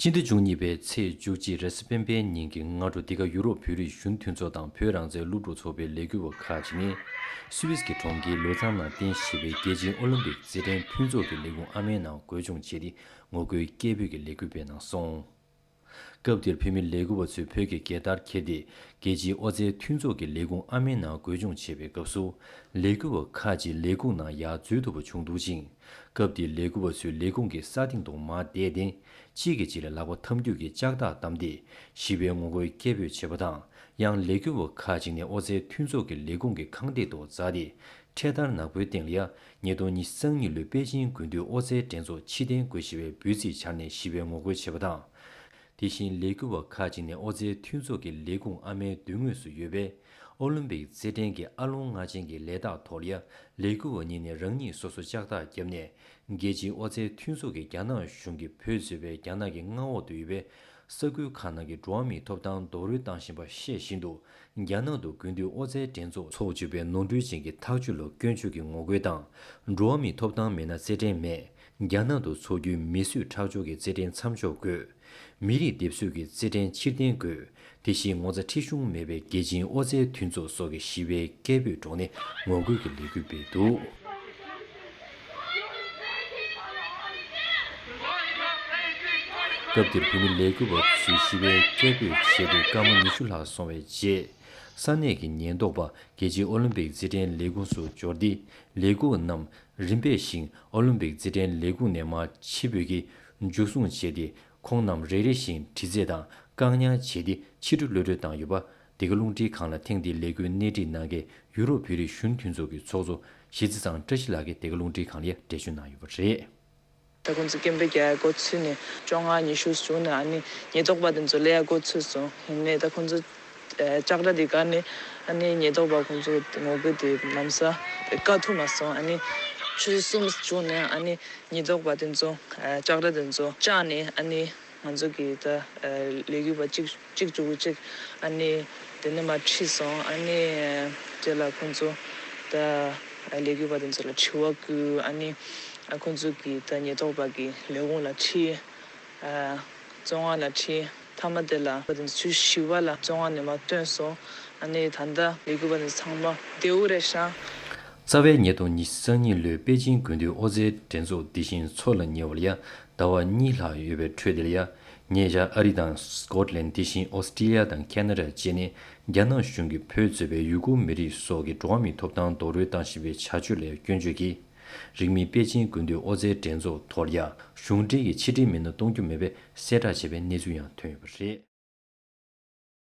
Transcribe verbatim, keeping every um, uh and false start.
སྤྱི་ཟླ་བཅུ་གཉིས་པའི་ཚེས་བཅུ་གཅིག་རེས་གཟའ་སྤེན་པའི་ཉིན་གྱི་སྔ་དྲོ། འདི་ག་ཡུ་རོབ་བོད་རིགས་གཞོན་མཐུན་ཚོགས་དང་བོད་རང་བཙན་སློབ་ཕྲུག་ཚོགས་པའི་ལས་འགུལ་བ་ཁག་ཅིག་ནས། སུད་སི་གི་གྲོང་ཁྱེར་ལུ་ཙན་ནང་རྟེན་གཞི་བྱས་པའི་རྒྱལ་སྤྱིའི་ཨོ་ལིམ་པིག་རྩེད་འགྲན་ཕུན་ཚོགས་ཀྱི་ལས་ཁུངས་ཨ་མའི་ནང་བགོས་སྦྱོང་བྱས་ཏེ། ངོ་རྒོལ་སྐད་འབོད་ཀྱི་ལས་འགུལ་སྤེལ་གནང་སོང་། སྐབས་དེར་བོད་མི་ལས་འགུལ་བ་ཚོས་བོད་ཀྱི་རྒྱལ་དར་འཁྱེར་ཏེ། རྒྱལ་སྤྱིའི་ཨོ་རྩལ་མཐུན་ཚོགས་ཀྱི་ལས་ཁུངས་ཨ་མའི་ནང་བགོས་སྦྱོང་བྱེད་པའི་སྐབས་སུ། ལས་འགུལ་བ་ཁག་ཅིག་ལས་ཁུངས་ནང་ཡར་འཛུལ་ཐུབ་པ་བྱུང་འདུག་ཅིང་། སྐབས་དེར་ལས་འགུལ་བ་ཚོས་ལས་ཁུངས་ཀྱི་ས་སྟེང་དུ་མར་བསྡད་དེ། གཅིག་གིས་གཅིག་ལ་ལག་པ་འཐམ་འཁྱུག་གི་ལྕགས་ཐག་བསྡམས་ཏེ། ཞི་བའི་ངོ་རྒོལ་སྐད་འབོད་བྱས་པ་དང་། ཡང་ལས་འགུལ་བ་ཁག་ཅིག་ནས་ཨོ་རྩལ་མཐུན་ཚོགས་ཀྱི་ལས་ཁུངས་ཀྱི་ཁང་སྟེང་དུ་འཛེགས་ཏེ། འཕྲེད་དར་ནག་པོའི་སྟེང་ལ་ཡ། ཉིས་སྟོང་ཉི་ཤུ་རྩ་གཉིས་ལོའི་པེ་ཅིང་དགུན་དུས་ཨོ་རྩལ་འགྲན་ཚོགས་ཕྱིར་འཐེན་དགོས་ཞེས་པའི་འབོད་ཚིག་སྦྱར་ནས་ཞི་བའི་ངོ་རྒོལ་བྱས་པ་དང་། དེ་བཞིན་ལས་འགུལ་བ་ཁག་ཅིག་ནས་ཨོ་རྩལ་མཐུན་ཚོགས་ཀྱི་ལས་ཁུངས་ཨ་མའི་མདུན་ངོས་སུ་ཡོད་པའི་ཨོ་ལིམ་པིག་རྩེད་འགྲན་གྱི་ཨ་ལོང་ལྔ་ཅན་གྱི་ལས་རྟགས་ཐོག་ལ་ཡ། ལས་འགུལ་བ་གཉིས་ནས་རང་ཉིད་སོ་སོ་ལྕགས་ཐག་བརྒྱབ་ནས། རྒྱལ་སྤྱིའི་ཨོ་རྩལ་མཐུན་ཚོགས་ཀྱིས་རྒྱ་ནག་གཞུང་གིས་བོད་གཙོས་པའི་རྒྱ་ནག་གི་མངའ་འོག་ཏུ་ཡོད་པའི་ས་ཁུལ་ཁག་ནང་གི་འགྲོ་བ་མིའི་ཐོབ་ཐང་རྡོག་རོལ་བཏང་བཞིན་པ་ཤེས་བཞིན་དུ། རྒྱ་ནག་ཏུ་དགུན་དུས་ཨོ་རྩལ་འགྲན་ཚོགས་འཚོགས་བཅུག་པའི་ནོར་འཁྲུལ་ཅན་གྱི་ཐག་གཅོད་ལ་སྐྱོན་བརྗོད་ཀྱི་ངོ་རྒོལ་དང་། འགྲོ་བ་མིའི་ཐོབ་ཐང་མེད་ན་རྩེད་འགྲན་མེད། རྒྱ་ནག་ཏུ་འཚོགས་རྒྱུའི་མིས་བཟོས་ཁྲག་སྦྱོར་གྱི་རྩེད་འགྲན་མཚམས་འཇོག་དགོས། མི་རིགས་སྡེབ་གསོད་ཀྱི་རྩེད་འགྲན་ཕྱིར་འཐེན་དགོས། དེ་བཞིན་ངོ་ཚ་ཁྲེལ་གཞུང་མེད་པའི་རྒྱལ་སྤྱིའི་ཨོ་རྩལ་མཐུན་ཚོགས་སོགས་ཀྱི་ཞི་བའི་སྐད་འབོད་སྒྲོག་ནས་ངོ་རྒོལ་གྱི་ལས་འགུལ་སྤེལ་འདུག། སྐབས་དེར་བོད་མི་ལས་འགུལ་བ་ཚོས་ཞི་བའི་སྐད་འབོད་བྱས་ཏེ་སྐར་མ་ཉི་ཤུ་ལྷག་སོང་བའི་རྗེས། ས་གནས་ཀྱི་ཉེན་རྟོག་པ་རྒྱལ་སྤྱིའི་ཨོ་ལིམ་པིག་རྩེད་འགྲན་ལས་ཁུངས་སུ་འབྱོར་ཏེ། ལས་འགུལ་བ་རྣམས་རིམ་པས་བཞིན་ཨོ་ལིམ་པིག་རྩེད་འགྲན་ལས་ཁུངས་ནས་མར་ཕྱི་འབུད་ཀྱིས་འཇུ་བཟུང་བྱས་ཏེ། ཁོང་རྣམས་རེ་རེ་བཞིན་དྲི་རྩད་དང་བཀག་ཉར་བྱས་ཏེ། ཕྱི་དྲོ་གློད་གྲོལ་བཏང་ཡོད་པ། འདི་ག་རླུང་འཕྲིན་ཁང་ལ་ཐེངས་འདིའི་ལས་འགུལ་སྣེ་ཁྲིད་གནང་མཁན་ཡུ་རོབ་བོད་རིགས་གཞོན་མཐུན་ཚོགས་ཀྱི་ཚོགས་གཙོ་གཞིས་རྩེ་ཚང་བཀྲ་ཤིས་ལགས་ཀྱིས་འདི་ག་རླུང་འཕྲིན་ཁང་ལ་འགྲེལ་བརྗོད་གནང་ཡོད་པ་རེད། ད་ཁོང་ཚོ་སྐད་འབོད་རྒྱག་ཡ་འགོ་ཚུགས་ནས་བཅོ་ལྔ་ཉི་ཤུ་བྱུང་ནས། ཨ་ནི་ཉེན་རྟོག་པ་དེ་ཚོ་སླེབས་ཡ་འགོ་ཚུགས་སོང་། ཡིན་ནའི་ད་ཁོང་ཚོ་ཨ་ལྕགས་དྲ་དེ་བཀག་ནས། ཨ་ནི་ཉེན་རྟོག་པ་ཁོང་ཚོ་ངོ་རྒོལ་དེ་ལམ་སང་བཀག་ཐུབ་མ་སོང་། ཨ་ནི་ཆུ་ཚོད་གསུམ་བྱུང་ནས། ཨ་ནི་ཉེན་རྟོག་པ་དེ་ཚོ་ཨ་ལྕགས་དྲ་དེ་ཚོ་བཅག་ནས། ཨ་ནི་ང་ཚོ་གི་ད་ཨ་ལས་འགུལ་བ་གཅིག་གཅིག་བཅུ་དགུ་གཅིག་ཨ་ནི་དེ་ནས་མར་ཁྲིད་སོང་། ཨ་ནི་དེ་ལ་ཁོང་ཚོ་ད་ཨ་ལས་འགུལ་བ་དེ་ཚོ་ལ་དྲི་བ་བསྐུལ། ཨ་ནི་ཨ་ཁོང་ཚོ་གི་ད་ཉེན་རྟོག་པ་གི་ལས་ཁུངས་ལ་ཁྲིད། ཨ་བཙོན་ཁང་ལ་ཁྲིད། མཐའ་མ་དེ་ལ་བ་དེ་ཚོ་ཚོུད་བཞི་པ་ལ་བཙོན་ཁང་ནས་མར་བཏོན་སོང་། ཨ་ནི་ད་ལྟ་ལས་འགུལ་བ་དེ་ཚང་མ་བདེ་པོ་རེད་ཤག། རྩ་བའི་ཉིས་སྟོང་ཉི་ཤུ་རྩ་གཉིས་ལོའི་པེ་ཅིང་དགུན་དུས་ཨོ་རྩལ་འགྲན་ཚོགས་འདི་བཞིན་འཚོགས་ལ་ཉེ་བ་ལ་ཡ་ཟླ་བ་གཉིས་ལྷག་ཡོད་པའི་ཁྲོད་དེ་ལ་ཡ། ཉེ་ཆར་ཨ་རི་དང་སི་ཀོཊ་ལན། དེ་བཞིན་ཨོ་སི་ཀྲི་ལི་ཡ་དང་ཁེ་ན་ཌ་བཅས་ནས་རྒྱ་ནག་གཞུང་གིས་བོད་གཙོས་པའི་ཡུ་གུར་མི་རིགས་སོགས་ཀྱི་འགྲོ་བ་མིའི་ཐོབ་ཐང་རྡོག་རོལ་བཏང་བཞིན་པའི་བྱ་སྤྱོད་ལ་སྐྱོན་བརྗོད་ཀྱིས། རིང་མིན་པེ་ཅིང་དགུན་དུས་ཨོ་རྩལ་འགྲན་ཚོགས་ཐོག་ལ་ཡ་གཞུང་འབྲེལ་གྱི་ཕྱིར་འཐེན་མི་སྣ་གཏོང་རྒྱུ་མེད་པའི་གསལ་བསྒྲགས་བྱས་པའི་གནས་ཚུལ་ཡང་ཐོན་ཡོད་པ་རེད།